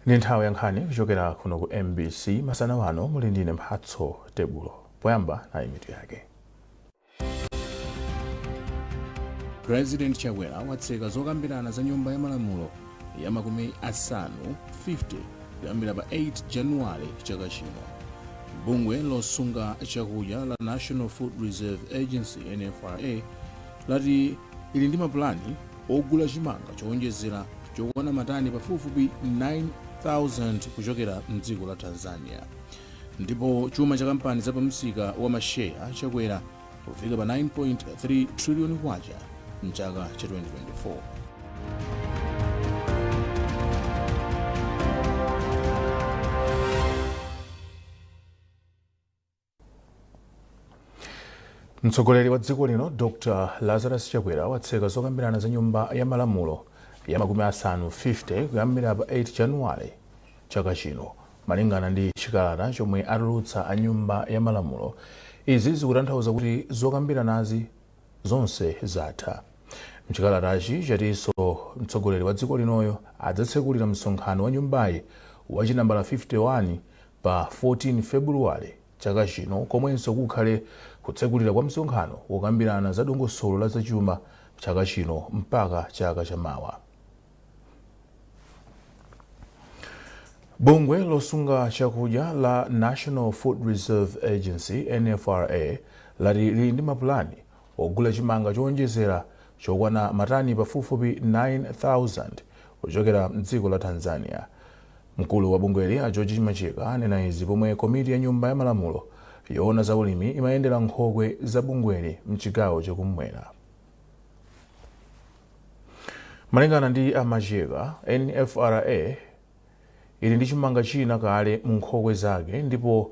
Ndi nthawi ya nkhani kuchokera kuno ku MBC masana ano. Muli ndine Mphatso Tebulo. Poyamba nayi mitu yake. President Chakwera watseka zokambirana za Nyumba ya Malamulo ya 50 50 kuyambira pa 8 Januwale chaka chino. Bungwe losunga chakudya la National Food Reserve Agency, NFRA, lati ili ndi mapulani ogula chimanga chowonjezera chokwana matani pafupifupi 9,000 kuchokera mdziko la Tanzania. Ndipo chuma cha kampani za pamsika wa masheya chakwera kufika pa 9.3 trillion kwacha mchaka cha 2024. Mtsogoleri wa dziko lino Dr Lazarus Chakwera watseka zokambirana za Nyumba ya Malamulo ya 50 kuyambira pa 8 Januwale chaka chino. Malingana ndi chikalata chomwe atulutsa a Nyumba ya Malamulo, izi zikutanthauza kuti zokambiranazi zonse zatha. Mchikalatachi chatinso mtsogoleri wa dziko linoyo adzatsekulira msonkhano wa nyumbayi wa chinambala 51 pa 14 Februwale chaka chino, komwenso kukhale kutsekulira kwa msonkhano wokambirana za dongosolo la zachuma chaka chino mpaka chaka chamawa. Bungwe losunga chakudya la National Food Reserve Agency, NFRA, lati lili ndi mapulani ogula chimanga chowonjezera chokwana matani pafupifupi 9,000 kuchokera mdziko la Tanzania. Mkulu wa bungweli a George Macheka anena izi pomwe komiti ya Nyumba ya Malamulo yoona za ulimi imayendera nkhokwe za bungweli mchigawo chakummwera. Malingana ndi a Macheka, NFRA ili ndi chimanga china kale mu nkhokwe zake ndipo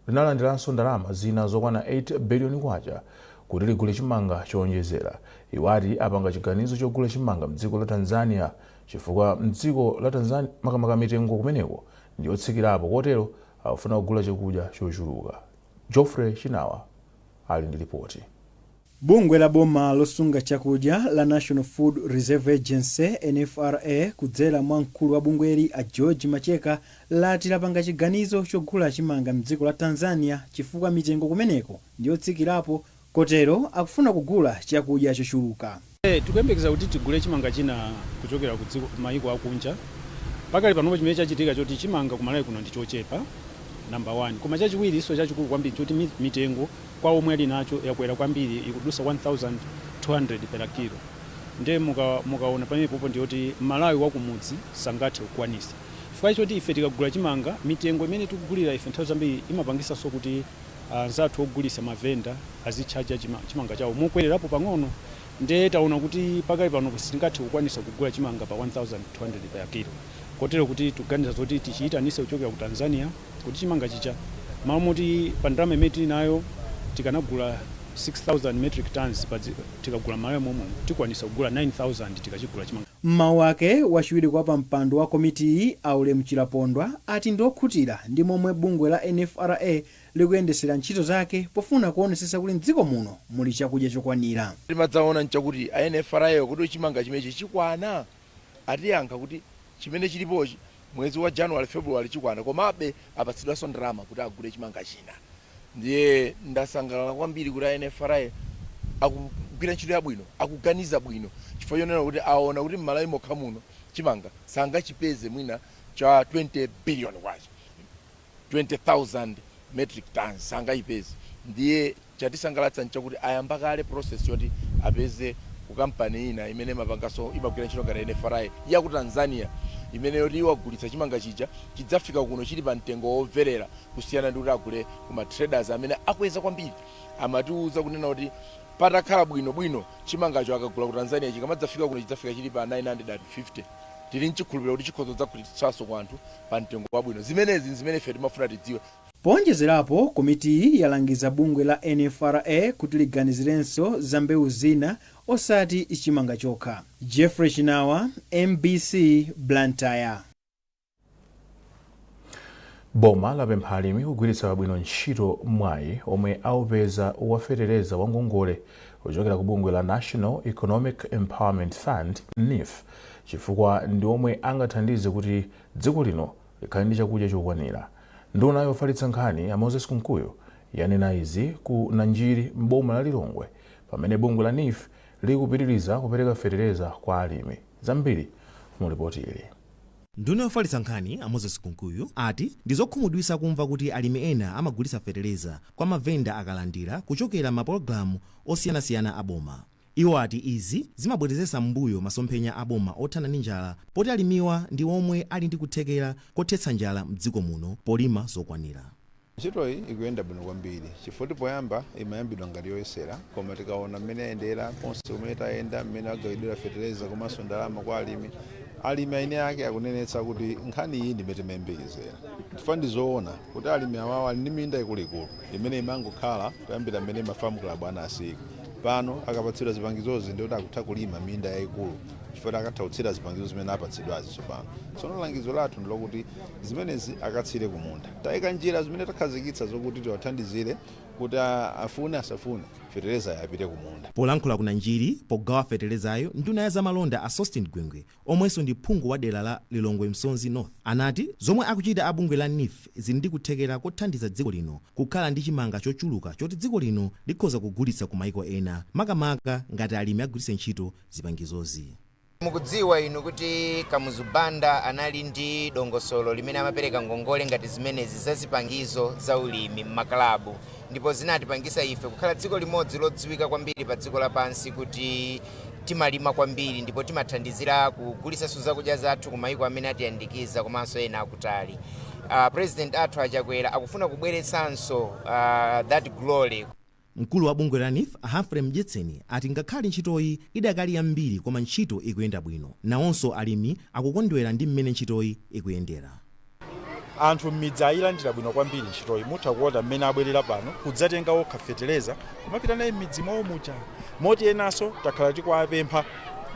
linalandiranso ndalama zina zokwana 8 biliyoni kwacha kuti ligule chimanga chowonjezera. Iwo ati apanga chiganizo chogula chimanga mdziko la Tanzania chifukwa mdziko la Tanzania makamaka mitengo kumeneko ndiyotsikirapo, kotero akufuna kugula chakudya chochuluka. Geoffrey Chinawa ali ndi ripoti. Bungwe la boma losunga chakudya la National Food Reserve Agency, NFRA, kudzera mwa mkulu wa bungweli a George Macheka lati lapanga chiganizo chogula chimanga mdziko la Tanzania chifukwa mitengo kumeneko ndiyotsikirapo, kotero akufuna kugula chakudya chochuluka. Tikuyembekeza kuti tigule chimanga china kuchokera ku dziko mayiko akunja. Pakali panopo chimene chachitika choti chimanga ku Malawi kuno ndi chochepa, number 1, koma chachiwirinso chachikulu kwambiri choti mitengo kwa omwe ali nacho yakwera kwambiri, ikudusa 1200 per kilo. Ndiye mukaona pamenepopo ndiyoti Malawi wakumudzi sangathe kukwanisa, chifukwa choti ife tikagula chimanga, mitengo imene tikugulira ife nthawi zambiri imapangisanso kuti anzathu ogulisa, mavenda, azitchaja chimanga chawo mokwererapo pang'ono. Ndiye taona kuti pakali pano sitingathe kukwanisa kugula chimanga pa 1200 per kilo, kotero kuti tikuganiza zoti tichiyitanise kuchokera ku Tanzania kuti chimanga chija, malo moti pa ndalama imene tili nayo tikanagula 6000 metric tons, tikagula Malawi momwe tikwanisa kugula 9000 tikachigula chimanga. M'mawu ake, wachiwiri kwa wapampando wa komitiyi a Ulemu Chilapondwa ati ndi okhutira ndi momwe bungwe la NFRA likuyendesera ntchito zake pofuna kuonesesa kuti mdziko muno muli chakudya chokwanira. Timadzaona nchakuti a NFRA kuti chimanga chimenechi chikwana, atiyankha kuti chimene chilipochi mwezi wa January, February chikwana, komabe apatsidwanso ndalama kuti agule chimanga china. Ndiye ndasangalala kwambiri kuti a NFRA akugwira ntchito yabwino, akuganiza bwino chifukwa chonena kuti aona kuti m'Malawi mokha muno chimanga sangachipeze mwina cha 20 billion kwacha, 20,000 metric tons sangayipeze. Ndiye chatisangalatsa nchakuti ayamba kale process yoti apeze ku kampani ina imene imapanganso, imagwira ntchito ngati NFRA ya ku Tanzania, imene yoti iwagulitsa chimanga chija chidzafika kuno chili pa mtengo womverera kusiyana ndi kuti agule ku ma traders amene akweza kwambiri. Amatiuza kunena kuti patakhala bwino bwino chimangacho akagula ku Tanzania chikamadzafika kuno chidzafika chili pa 950. Tili nchikhulupiriro kuti chikhoza kudzagulitsanso ku anthu pa mtengo wabwino. Zimenezi nzimene ife timafuna tidziwe. Poonjezerapo, komitiyi yalangiza bungwe la NFRA kuti liganizirenso za mbewu zina osati chimanga chokha. Jeffrey Chinawa, MBC, Blantyre. Boma lapempha alimi kugwiritsa bwino ntchito mwayi omwe aupeza wa fetereza wa ngongole kuchokera ku bungwe la National Economic Empowerment Fund, NEEF, chifukwa ndi omwe angathandize kuti dziko lino likhale ndi chakudya chokwanira. Nduna yofalitsa nkhani a Moses Kunkuyu yanena izi ku Nanjiri m'boma la Lilongwe pamene bungwe la NEEF likupitiriza kupereka fetereza kwa alimi. Zambiri mu lipoti ili. Nduna yofalitsa nkhani a Moses Kunkuyu ati ndi zokhumudwitsa kumva kuti alimi ena amagulitsa fetereza kwa mavenda akalandira kuchokera mapulogalamu osiyanasiyana a boma. Iwo ati izi zimabwezeretsa m'mbuyo masomphenya a boma othana ndi njala, poti alimiwa ndi omwe ali ndi kuthekera kothetsa njala mdziko muno polima zokwanira. Ntchitoyi ikuyenda bwino kwambiri chifukwa poyamba imayambidwa ngati yoyesera, koma tikaona mmene ayendera konse kumene tayenda, mmene agawidwira fetereza komanso ndalama kwa alimi, alimi eni ake akunenetsa kuti nkhani iyi ndi imene timayembekezera, chifukwa ndi zoona kuti alimi awawa ali ndi minda ikuluikulu imene imangokhala kuyambira mmene ma farm club anasiyika. Pano akapatsidwa zipangizozi, ndikuti akutha kulima minda yayikulu chifukwa akatha kutsira zipangizo zimene apatsidwazi tsopano. Tsono langizo lathu ndilokuti zimenezi akatsire kumunda. Tayika njira zimene takhazikitsa zokuti tiwathandizire kuti afune asafune, fetereza yapite kumunda. Polankhula ku Nanjiri pogawa feterezayo, nduna ya zamalonda a Sosten Gwengwe, omwenso ndi phungu wa dera la Lilongwe Msonzi North, anati zomwe akuchita a bungwe la NEEF zili ndi kuthekera kothandiza dziko lino kukhala ndi chimanga chochuluka choti dziko lino likhoza kugulitsa ku maiko ena, makamaka ngati alimi agwiritse ntchito zipangizozi. Mukudziwa inu kuti Kamuzu Banda anali ndi dongosolo limene amapereka ngongole ngati zimenezi za zipangizo za ulimi m'makalabu, ndipo zinatipangisa ife kukhala dziko limodzi lodziwika kwambiri pa dziko lapansi kuti timalima kwambiri ndipo timathandizira kugulisanso zakudya zathu ku mayiko amene atiyandikiza komanso ena akutali. President athu Achakwera akufuna kubweretsanso that glory. Mkulu wa bungwe la NEEF Humphrey Mdyetseni ati ngakhale ntchitoyi idakali yambiri, koma ntchito ikuyenda bwino. Nawonso alimi akukondwera ndi mmene ntchitoyi ikuyendera. Anthu m'midzi ayilandira bwino kwambiri ntchitoyi. Mutha kuona mmene abwerera pano kudzatenga okha fetereza kumapita naye m'midzi mwawo muja, moti enanso takhala tikuwapempha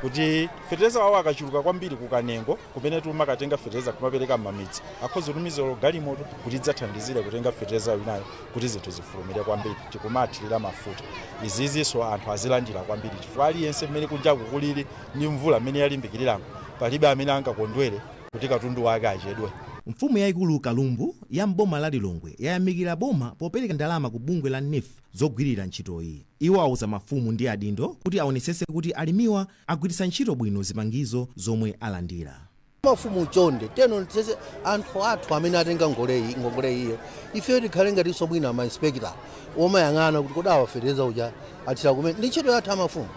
kuti fetereza wawo akachuluka kwambiri kukanengo kumene timakatenga fetereza kumapereka m'mamidzi, akhoza kutumiza galimoto kuti idzathandizire kutenga fetereza winayo kuti zinthu zifulumire kwambiri. Tikumathirira mafuta izizinso anthu azilandira kwambiri, chifukwa aliyense mmene kunjaku kulili ndi mvula mmene yalimbikiriramu, palibe amene angakondwere kuti katundu wake achedwe. Mfumu yayikulu Kalumbu ya mboma la Lilongwe yayamikira boma popereka ndalama ku bungwe la NEEF zogwirira ntchitoyi. Iwo awuza mafumu ndi adindo kuti aonetsetse kuti alimiwa agwiritsa ntchito bwino zipangizo zomwe alandira. Mafumu, chonde teno tese anthu athu amene atenga ngoleyi, ngongole iyo, ife tikhale ngatinso mwina ma inspector omayang'ana kuti kodi awafetereza uja athira kumene. Ndi ntchito yathu amafumu,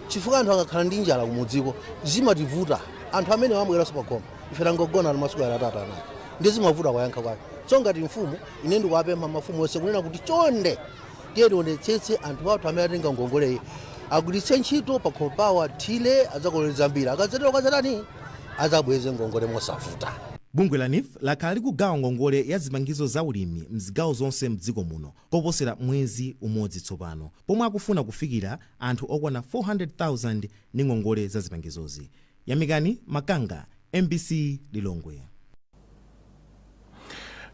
chifukwa anthu akakhala ndi njala kumudziko zimativuta. Anthu amene amabweranso pakhomo, ife tangogona masiku 3, 4, ndi zimavuta kuyankha kwake. So ngati mfumu, ine ndikuwapempha mafumu onse kunena kuti chonde tiye tionetsetse anthu athu amene atenga ngongoleyi agwiritse ntchito pakhomo pawo, athire, adzakololeza ambiri. Akadzatero kadzatani, adzabweze ngongole mosavuta. Bungwe la NEEF lakhala likugawa ngongole ya zipangizo za ulimi mzigawo zonse mdziko muno koposera mwezi umodzi tsopano, pomwe akufuna kufikira anthu okwana 400,000 ndi ngongole za zipangizozi. Yamikani Makanga, MBC, Lilongwe.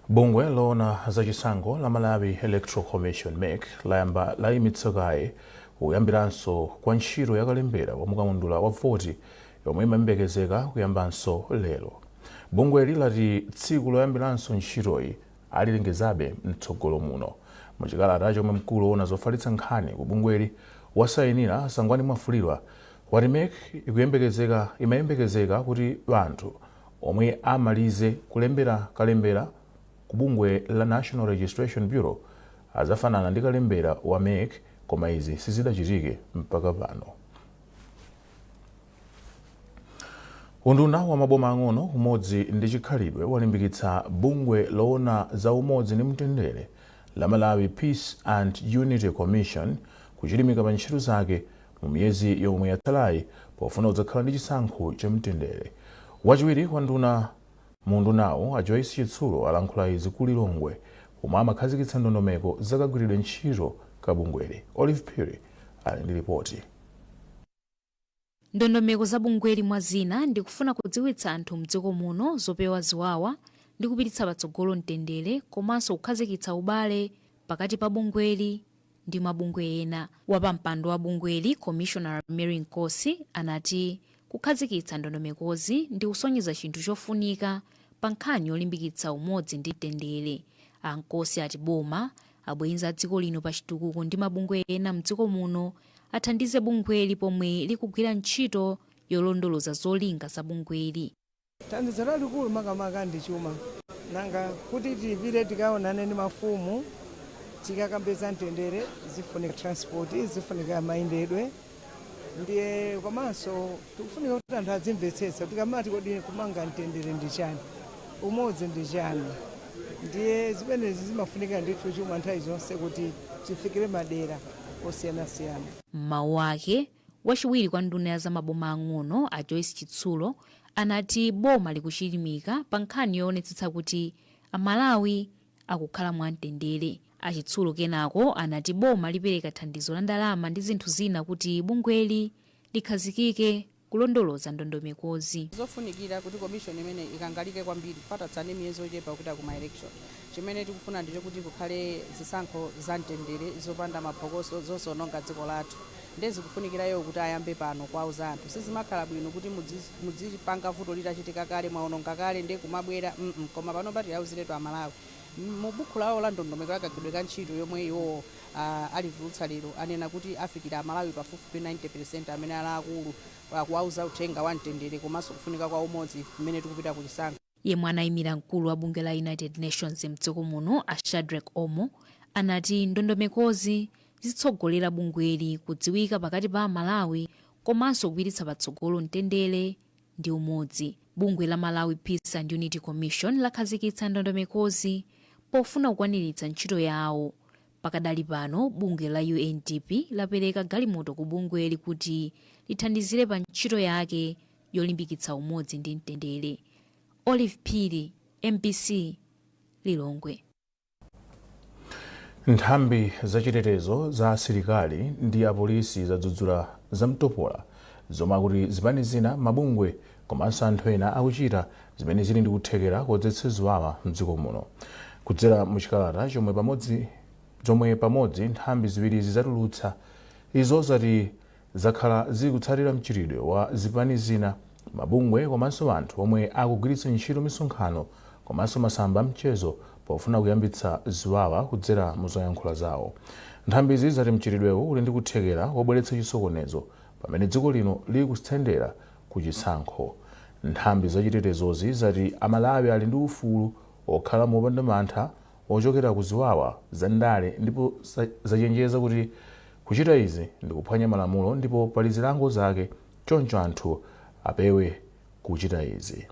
Bungwe loona zachisankho la Malawi Electoral Commission, MEC, layamba layimitsa kaye kuyambiranso kwa ntchito yakalembera wa mukaundula wa voti yomwe imayembekezeka kuyambanso lero. Bungweli lati tsiku loyambiranso ntchitoyi alilengezabe mtsogolo muno. Muchikalata chomwe mkulu woona zofalitsa nkhani ku bungweli wasayinira, Sangwani Mwafulirwa, wati MEC imayembekezeka kuti anthu omwe amalize kulembera kalembera ku bungwe la National Registration Bureau azafanana ndi kalembera wa MEC, koma izi sizidachitike mpaka pano. Unduna wa maboma ang'ono, umodzi ndi chikhalidwe walimbikitsa bungwe loona za umodzi ndi mtendere la Malawi Peace and Unity Commission kuchilimika pa ntchito zake mu miyezi yomwe yatsalayi pofuna kudzakhala ndi chisankho cha mtendere. Wachiwiri kwa nduna mu undunawu, a Joyce Chitsulo, alankhula izi ku Lilongwe pomwe amakhazikitsa ndondomeko zakagwiridwe ntchito ka bungweli. Olive Phiri ali ndi ripoti. Ndondomeko za bungweli, mwa zina, ndikufuna kudziwitsa anthu mdziko muno zopewa ziwawa ndi kupititsa patsogolo mtendere komanso kukhazikitsa ubale pakati pa bungweli ndi mabungwe ena. Wapampando wa bungweli, Commissioner Mary Nkosi, anati Kukhazikitsa ndondomekozi ndi kusonyeza chinthu chofunika pa nkhani yolimbikitsa umodzi ndi mtendere. A Nkosi ati boma, abwenzi a dziko lino pa chitukuko ndi mabungwe ena mdziko muno athandize bungweli pomwe likugwira ntchito yolondoloza zolinga za bungweli. Thandizo lalikulu makamaka ndi chuma. Nanga kuti tipite tikaonane ndi mafumu, tikakambeza mtendere, zifunika transport, zifunika mayendedwe, ndiye komanso tikufunika kuti anthu adzimvetsetsa tikamati kodi kumanga mtendere ndi chani, umodzi ndi chani. Ndiye zimenezi zimafunika ndithu chuma nthawi zonse kuti tifikire madera osiyanasiyana. M'mawu ake, wachiwiri kwa nduna ya zamaboma ang'ono a Joyce Chitsulo anati boma likuchilimika pa nkhani yoonetsetsa kuti Amalawi akukhala mwamtendere. A Chitsulo kenako anati boma lipereka thandizo la ndalama ndi zinthu zina kuti bungweli likhazikike kulondoloza ndondomekozi. Zofunikira kuti commission imene ikangalike kwambiri, tatsala ndi miyezi ochepa kupita ku ma election. Chimene tikufuna ndicho kuti kukhale zisankho za mtendere, zopanda maphokoso, zosononga dziko lathu. Ndiye zikufunikirayo kuti ayambe pano kuwauza anthu. Sizimakhala bwino kuti mudzipanga vuto litachitika kale, mwaononga kale, ndiye kumabwera Koma pano patiauziretu Amalawi. Mu buku lawo la ndondomeko yakagwiridwe ka ntchito yomwe iwowo alitulutsa lero, anena kuti afikira Amalawi pafupifupi 90% amene ali akulu, kuwauza uthenga wa mtendere komanso kufunika kwa umodzi mmene tikupita ku chisankho. Yemwe anayimira mkulu wa bungwe la United Nations mdziko muno a Shadrack Omo anati ndondomekozi zitsogolera bungweli kudziwika pakati pa Amalawi komanso kupititsa patsogolo mtendere ndi umodzi. Bungwe la Malawi Peace and Unity Commission lakhazikitsa ndondomekozi pofuna kukwaniritsa ntchito yawo. Pakadali pano bungwe la UNDP lapereka galimoto ku bungweli kuti lithandizire pa ntchito yake yolimbikitsa umodzi ndi mtendere. Olive Phiri, MBC, Lilongwe. Nthambi zachitetezo za asilikali ndi apolisi zadzudzula zamtopola zomwe akuti zipani zina, mabungwe komanso anthu ena akuchita zimene zili ndi kuthekera kodzetsa ziwawa mdziko muno. Kudzera mu chikalata chomwe pamodzi nthambi ziwirizi zatulutsa, izo zati zakhala zikutsatira mchitidwe wa zipani zina, mabungwe komanso anthu omwe akugwiritsa ntchito misonkhano komanso masamba a mchezo pofuna kuyambitsa ziwawa kudzera mu zoyankhula zawo. Nthambizi zati mchitidwewu uli ndi kuthekera kobweretsa chisokonezo pamene dziko lino likusendera ku chisankho. Nthambi zachitetezozi zati Amalawi ali ndi ufulu okhala mopanda mantha ochokera ku ziwawa za ndale ndipo zachenjeza kuti kuchita izi ndi kuphwanya malamulo ndipo pali zilango zake, choncho anthu apewe kuchita izi.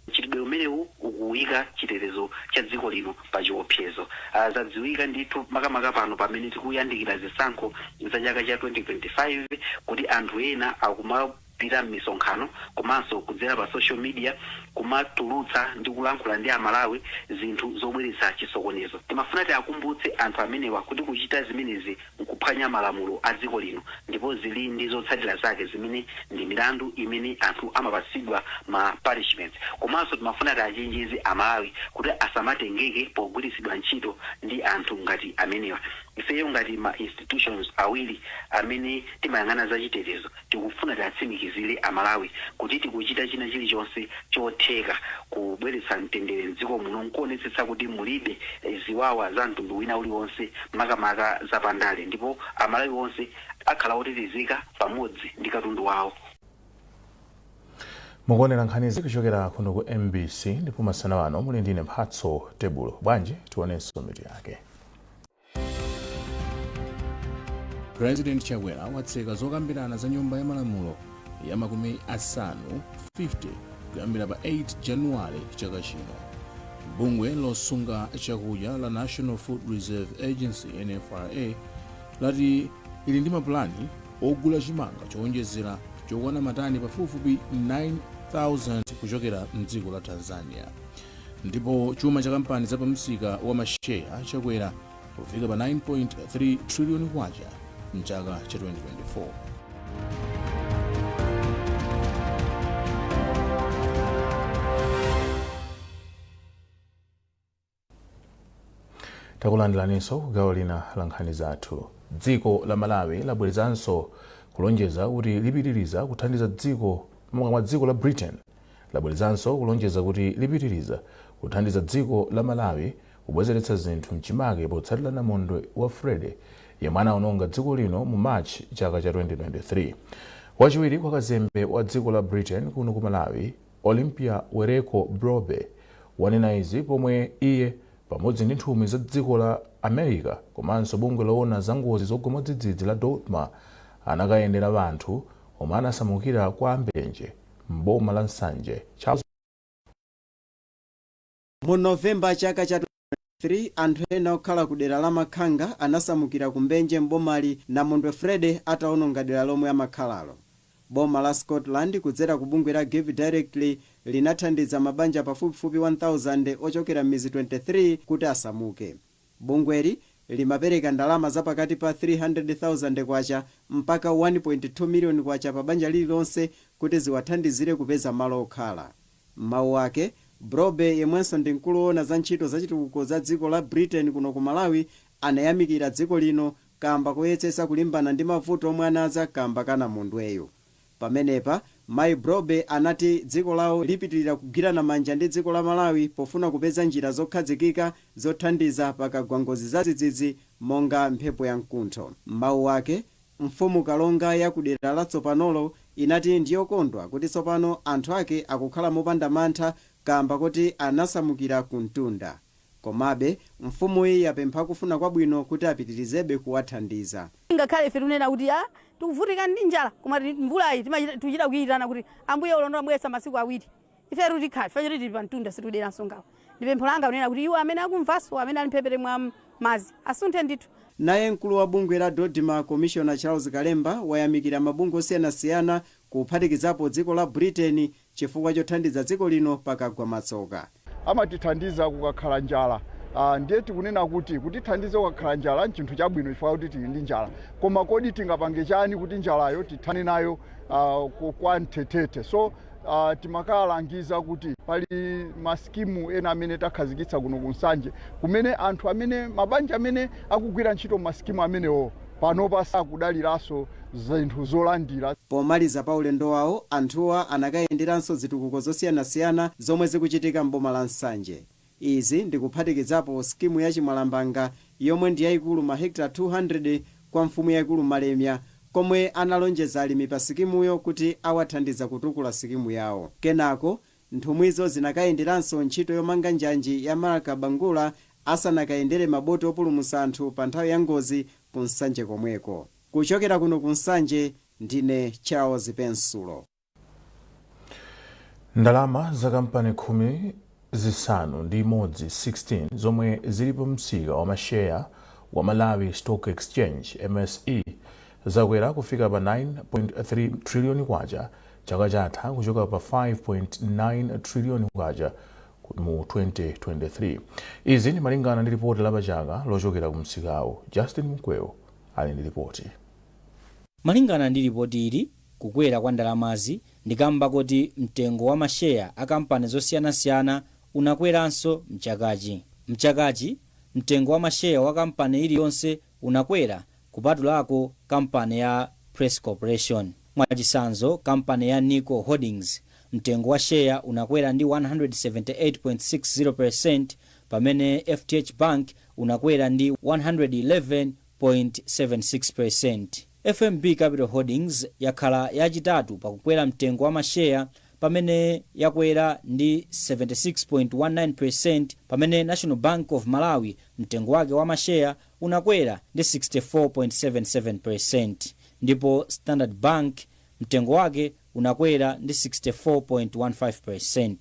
Mchitidwe umenewu ukuyika chitetezo cha dziko lino pa chiopsezo. Zadziwika ndithu makamaka pano pamene tikuyandikira zisankho za chaka cha 2025 kuti anthu ena akumapita m'misonkhano komanso kudzera pa social media kumatulutsa ndi kulankhula ndi Amalawi zinthu zobweretsa chisokonezo. Timafuna tiakumbutse anthu amenewa kuti kuchita zimenezi nkuphwanya malamulo a dziko lino ndipo zili ndi zotsatira zake zimene ndi milandu imene anthu amapatsidwa ma punishments. Komanso timafuna tiachenjeze Amalawi kuti asamatengeke pogwiritsidwa ntchito ndi anthu ngati amenewa. Ifeyo ngati ma institutions awiri amene timayang'ana za chitetezo tikufuna tiatsimikizire Amalawi kuti tikuchita china chilichonse chotheka kubweretsa mtendere mdziko muno nkuonetsetsa kuti mulibe ziwawa za mtundu wina uliwonse makamaka za pandale ndipo Amalawi onse akhala otetezeka pamodzi ndi katundu wawo. Mukuonera nkhanizi kuchokera kuno ku MBC ndipo masana ano muli ndine Mphatso Tebulo. Bwanji tionenso mitu yake. President Chakwera watseka zokambirana za nyumba ya malamulo ya 50 kuyambira pa 8 Januwale chaka chino. Bungwe losunga chakudya la National Food Reserve Agency NFRA lati ili ndi mapulani ogula chimanga chowonjezera chokwana matani pafupifupi 9,000 kuchokera mdziko la Tanzania. Ndipo chuma cha kampani za pamsika wa masheya chakwera kufika pa 9.3 trillion kwacha mchaka cha 2024. Takulandiraninso ku gawo lina la nkhani zathu. Dziko la Malawi labwerezanso Kulonjeza kuti lipitiriza kuthandiza dziko mwa dziko la Britain labwerezanso kulonjeza kuti lipitiriza kuthandiza dziko la Malawi kubwezeretsa zinthu mchimake potsatira namondwe wa Freddy yemwe anaononga dziko lino mu March chaka cha 2023. Wachiwiri kwa kazembe wa dziko la Britain kuno ku Malawi, Olympia Wereko Brobbey, wanena izi pomwe iye pamodzi ndi nthumwi za dziko la America komanso bungwe loona za ngozi zogwa mwadzidzidzi la DoDMA anakayendera anthu omwe anasamukira kwa Ambenje m'boma la Nsanje. Charles Mu Novemba chaka cha 3, anthu ena okhala ku dera la Makhanga anasamukira ku Mbenje mbomali namondwe Freddy ataononga dera lomwe amakhalalo. Boma la Scotland kudzera ku bungwe la Give Directly linathandiza mabanja pafupifupi 1000 ochokera m'mizi 23 kuti asamuke. Bungweli limapereka ndalama zapakati pa 300,000 kwacha mpaka 1.2 miliyoni kwacha pa banja lililonse kuti ziwathandizire kupeza malo okhala. Mawu ake, Brobbey, yemwenso ndi mkulu woona za ntchito zachitukuko za dziko la Britain kuno ku Malawi, anayamikira dziko lino kamba koyesetsa kulimbana ndi mavuto omwe anadza kamba ka namondweyo. Pamenepa mayi Brobbey anati dziko lawo lipitirira kugwirana manja ndi dziko la Malawi pofuna kupeza njira zokhazikika zothandiza pakagwa ngozi zadzidzidzi monga mphepo ya mkuntho. Mawu ake, mfumu Kalonga ya kudera latsopanolo inati ndiyokondwa kuti tsopano anthu ake akukhala mopanda mantha kamba kuti anasamukira ku mtunda. Komabe mfumuyi yapempha kufuna kwabwino kuti apitirizebe kuwathandiza. Ngakhale ife tunena kuti a tikuvutika ndi njala, koma mvulayi tikuchita kuyitana kuti Ambuye ulondola bweretsa masiku 2, ife tikhala ife tili pa mtunda, situderanso ngawo. Ndi pempho langa kunena kuti iwo amene akumvanso, amene ali mphepete mwa madzi, asunthe ndithu. Naye mkulu wa bungwe la DoDMA, Commissioner Charles Kalemba, wayamikira mabungwe osiyanasiyana kuphatikizapo dziko la Britain chifukwa chothandiza dziko lino pakagwa matsoka. Amatithandiza kukakhala njala. Ndiye tikunena kuti kutithandiza kukakhala njala nchinthu chabwino chifukwa kuti tili ndi njala, koma kodi tingapange chani kuti njalayo tithane nayo kwa mthethethe? So timakalangiza kuti pali masikimu ena amene takhazikitsa kuno ku Nsanje, kumene anthu amene mabanja amene akugwira ntchito masikimu amenewo panopa sakudaliranso zinthu zolandira. Pomaliza pa ulendo wawo, anthuwa anakayenderanso zitukuko zosiyanasiyana zomwe zikuchitika mboma la Nsanje. Izi ndikuphatikizapo skimu ya Chimwalambanga yomwe ndi yayikulu mahekita 200 kwa mfumu yayikulu Malemya, komwe analonjeza alimi pa sikimuyo kuti awathandiza kutukula sikimu yawo. Kenako nthumwizo zinakayenderanso ntchito yomanga njanji ya Marka Bangula asanakayendere maboti opulumutsa anthu pa nthawi ya ngozi ku Nsanje komweko. Kuchokera kuno ku Nsanje, ndine Charles Pensulo. Ndalama za kampani 16 16 zomwe zilipo msika wa masheya wa Malawi Stock Exchange, MSE, zakwera kufika pa 9.3 trillion kwacha chaka chatha kuchoka pa 5.9 trillion kwacha mu 2023. Izi ndi malingana ndi ripoti lapachaka lochokera ku msikawo. Justin Mkweo ali ndi ripoti. Malingana ndi ripoti ili, kukwera kwa ndalamazi ndi kamba kuti mtengo wa masheya a kampani zosiyanasiyana unakweranso mchakachi. Mchakachi mtengo wa masheya wa kampani iliyonse unakwera kupatulako kampani ya Press Corporation. Mwachitsanzo, kampani ya Nico Holdings mtengo wa sheya unakwera ndi 178.60%, pamene FDH Bank unakwera ndi 111.76%. FNB Capital Holdings yakhala yachitatu pakukwera mtengo wa masheya pamene yakwera ndi 76.19%, pamene National Bank of Malawi mtengo wake wa masheya unakwera ndi 64.77%, ndipo Standard Bank mtengo wake unakwera ndi 64.15%.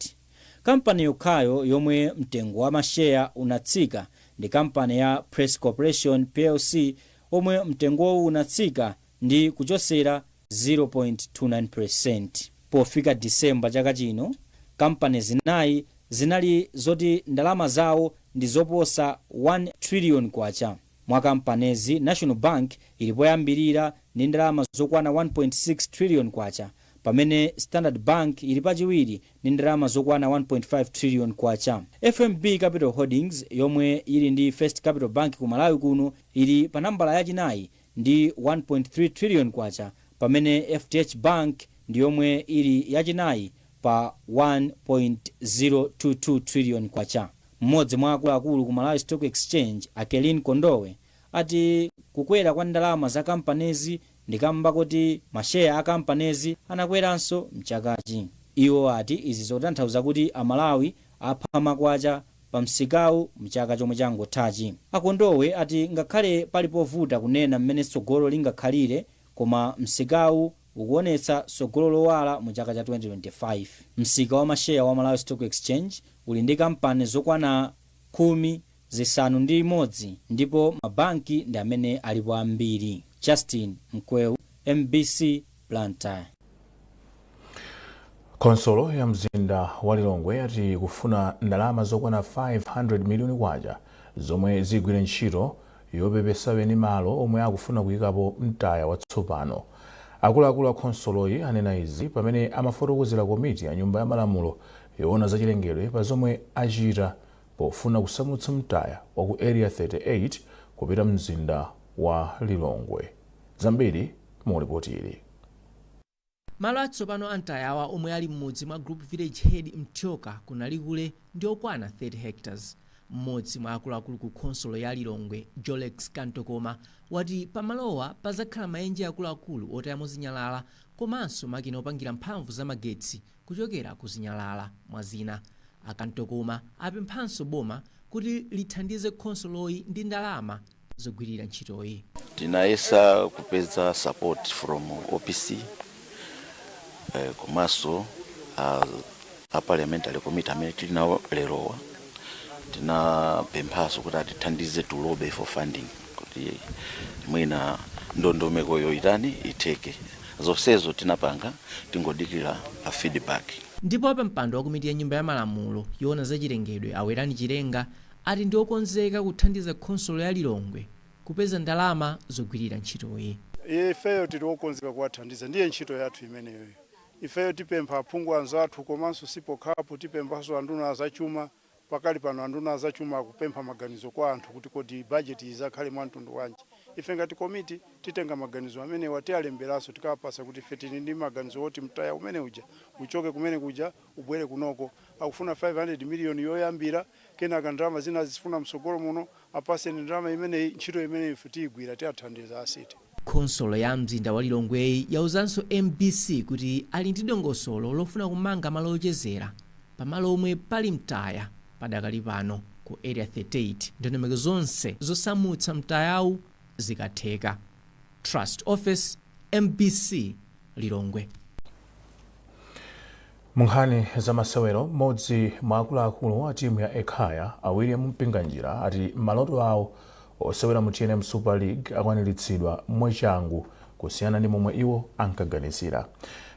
Kampani yokhayo yomwe mtengo wa masheya unatsika ndi kampani ya Press Corporation Plc, omwe mtengowu unatsika ndi kuchosera 0.29%. Pofika Disemba chaka chino, kampani zinayi zinali zoti ndalama zawo ndi zoposa 1 trillion kwacha. Mwa kampanizi, National Bank ili poyambirira ndi ndalama zokwana 1.6 trillion kwacha, pamene Standard Bank ili pachiwiri ndi ndalama zokwana 1.5 trillion kwacha. FNB Capital Holdings, yomwe ili ndi First Capital Bank ku Malawi kuno, ili pa nambala yachinayi ndi 1.3 trillion kwacha, Pamene FDH Bank ndi yomwe ili yachinayi pa 1.022 trillion kwacha. Mmodzi mwa akuluakulu ku Malawi Stock Exchange, Akelin Kondowe, ati kukwera kwa ndalama za kampanizi ndi kamba kuti masheya a kampanizi anakweranso mchakachi. Iwo ati izi zotanthauza kuti Amalawi apha makwacha pa msikawu mchaka chomwe changothachi. Akondowe ati ngakhale pali povuta kunena mmene tsogolo lingakhalire, koma msikawu ukuonetsa tsogolo lowala mu chaka cha 2025. Msika wa masheya wa Malawi Stock Exchange uli ndi kampani zokwana 61 ndipo mabanki ndi amene alipo ambiri. Justin Mkweu, MBC, Blantyre. Khonsolo ya mzinda wa Lilongwe yati kufuna ndalama zokwana 500 miliyoni kwacha zomwe zigwire ntchito yopepesa eni malo omwe akufuna kuyikapo mtaya watsopano. Akuluakulu a khonsoloyi anena izi pamene amafotokozera komiti ya Nyumba ya Malamulo yoona zachilengedwe pa zomwe achita pofuna kusamutsa mtaya wa ku Area 38 kupita mzinda wa Lilongwe. Zambiri mu ripoti ili. Malo atsopano a mtayawa, omwe ali m'mudzi mwa Group Village Head Mthyoka ku Nalikule, ndi okwana 30 hectares. Mmodzi mwa akuluakulu ku khonsolo ya Lilongwe, Jolex Kantokoma, wati pamalowa pazakhala maenje akuluakulu otayamo zinyalala komanso makina opangira mphamvu zamagetsi kuchokera ku zinyalala, mwa zina. Akantokoma apemphanso boma kuti lithandize khonsoloyi ndi ndalama zogwirira ntchitoyi. Tinayesa kupeza support from OPC, komanso a parliamentary committee amene tili nawo lerowa. Tinapemphanso kuti atithandize to lobby for funding kuti mwina ndondomekoyo itani, itheke. Zonsezo tinapanga, tingodikira a feedback. Ndipo pa mpando wa komiti ya Nyumba ya Malamulo yoona zachilengedwe, Awerani Chilenga, ati ndi okonzeka kuthandiza khonsolo ya Lilongwe kupeza ndalama zogwirira ntchitoyi. Ifeyo tili okonzeka kuwathandiza, ndiye ntchito yathu imeneyo. Ifeyo tipempha aphungu anzathu, komanso sipokhapo, tipemphanso anduna azachuma. Pakali pano anduna azachuma akupempha maganizo kwa anthu kuti kodi bajeti izakhale mwa mtundu wanji. Ife ngati komiti titenga maganizo amenewa, tiyalemberanso, tikawapasa kuti ife tili ndi maganizo oti mtaya umene uja uchoke kumene kuja ubwere kunoko. Akufuna 500 miliyoni yoyambira, kenaka ndalama zina zifuna msogolo muno. Apaseni ndalama imeneyi, ntchito imeneyi ife tiyigwira, tiyathandiza a city. Khonsolo ya mzinda wa Lilongweyi yauzanso MBC kuti ali ndi dongosolo lofuna kumanga malo ochezera pamalo omwe pali mtaya padakali pano ku Area 38, ndondomeko zonse zosamutsa mtayawu zikatheka. Trust Office, MBC, Lilongwe. Munkhani za masewero, mmodzi mwa akuluakulu a timu ya Ekhaya, a William Mpinganjira, ati maloto awo osewera mu TNM Super League akwaniritsidwa mwachangu kusiyana ndi momwe iwo ankaganizira.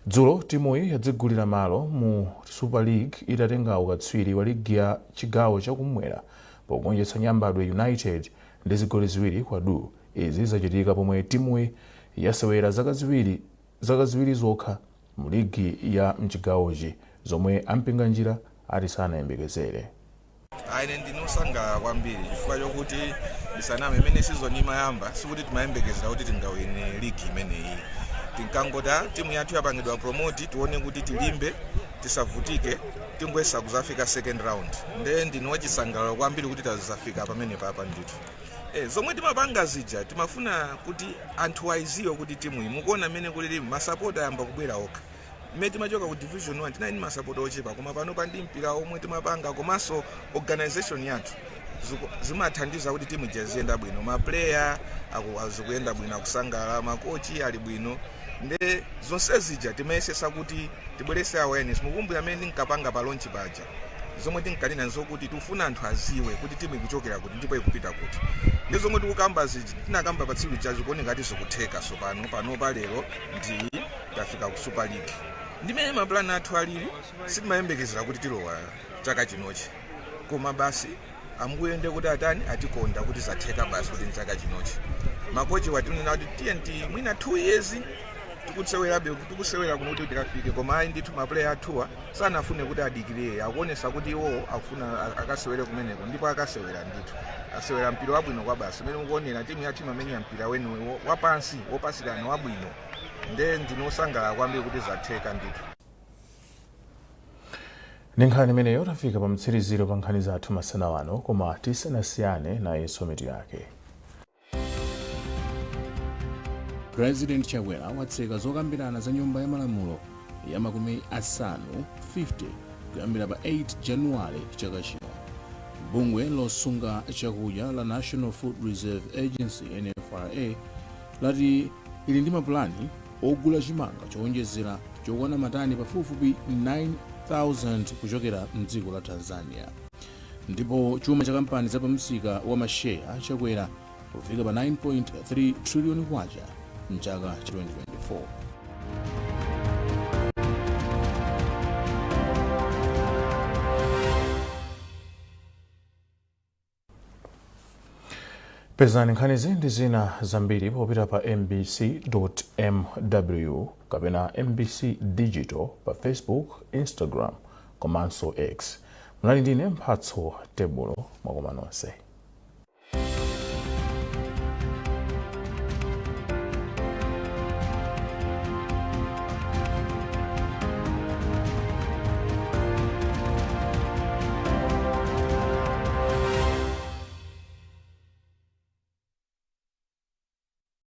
Dzulo timuyi yadzigulira malo mu Super League itatenga ukatswiri wa ligi ya chigawo chakumwera pogonjetsa Nyambadwe United ndi zigoli 2-0. Izi zachitika pomwe timuyi yasewera zaka 2 zokha mu ligi ya mchigawochi, zomwe aMpinganjira ati sanayembekezere. Ine ndinosangalala kwambiri chifukwa chokuti, ndisaname, imene season imayamba sikuti timayembekezera kuti tingawine ligi imeneyi. Tinkangoti, "Ah, timu yathu yapangidwa promote, tione kuti tilimbe, tisavutike, tingoyesa kuzafika second round." Nde ndine wachisangalalo kwambiri kuti tazafika pamene papa ndithu. Zomwe timapanga zija, timafuna kuti anthu aiziwe kuti timu iyi, mukuona mmene kulili, masapota ayamba kubwera okha. Mmene timachoka ku Division 1 tinali ndi masapota ochepa, koma pano pa ndi mpira omwe timapanga komanso organization yathu zimathandiza kuti timu ija ziyenda bwino. Ma player azikuyenda bwino, akusangalala, makochi ali bwino. Nde zonse zija timayesesa kuti tibwerese awareness. Mukumbukira amene tinkapanga pa launch paja, zomwe tinkanena nzokuti tikufuna anthu aziwe kuti timu ikuchokera kuti ndipo ikupita kuti. Ndi zomwe tikukamba ziji tinakamba pa tsiku lija zikuoneka ngati zikutheka. Sopano panopa lero ndi tafika ku Super League. Ndimene mapulani athu alili, sitimayembekezera kuti tilowa chaka chinochi, koma basi, Ambuye nde kuti atani, atikonda kuti zatheka basi kuti mchaka chinochi. Makochi watinena kuti TNT mwina 2 years tikusewerabe, tikusewera kuno kuti tikafike, koma ayi ndithu, ma player athuwa sanafune kuti adikirire. Akuonesa kuti iwowo akufuna akasewere kumeneko, ndipo akasewera ndithu, asewera mpira wabwino kwa basi. Umene mukuonera, timu yathu imamenya mpira wenuwe wapansi, wopasikana wabwino. Nde ndinosangalala kwambiri kuti zatheka ndithu. Ndi nkhani imeneyo tafika pa mtsiriziro pa nkhani zathu masana ano, koma tisanasiyane nayenso mitu yake. President Chakwera watseka zokambirana za nyumba ya malamulo ya 50 kuyambira pa 8 Januwale chaka chino. Bungwe losunga chakudya la National Food Reserve Agency, NFRA, lati ili ndi mapulani ogula chimanga chowonjezera chokwana matani pafupifupi 9000 kuchokera mdziko la Tanzania. Ndipo chuma cha kampani zapamsika wa masheya chakwera kufika pa 9.3 trillion kwacha mchaka cha 2024. Pezani nkhanizi ndi zina zambiri popita pa mbc.mw kapena MBC Digital pa Facebook, Instagram komanso X. Munali ndine Mphatso Tebulo. Mwakoma nonse.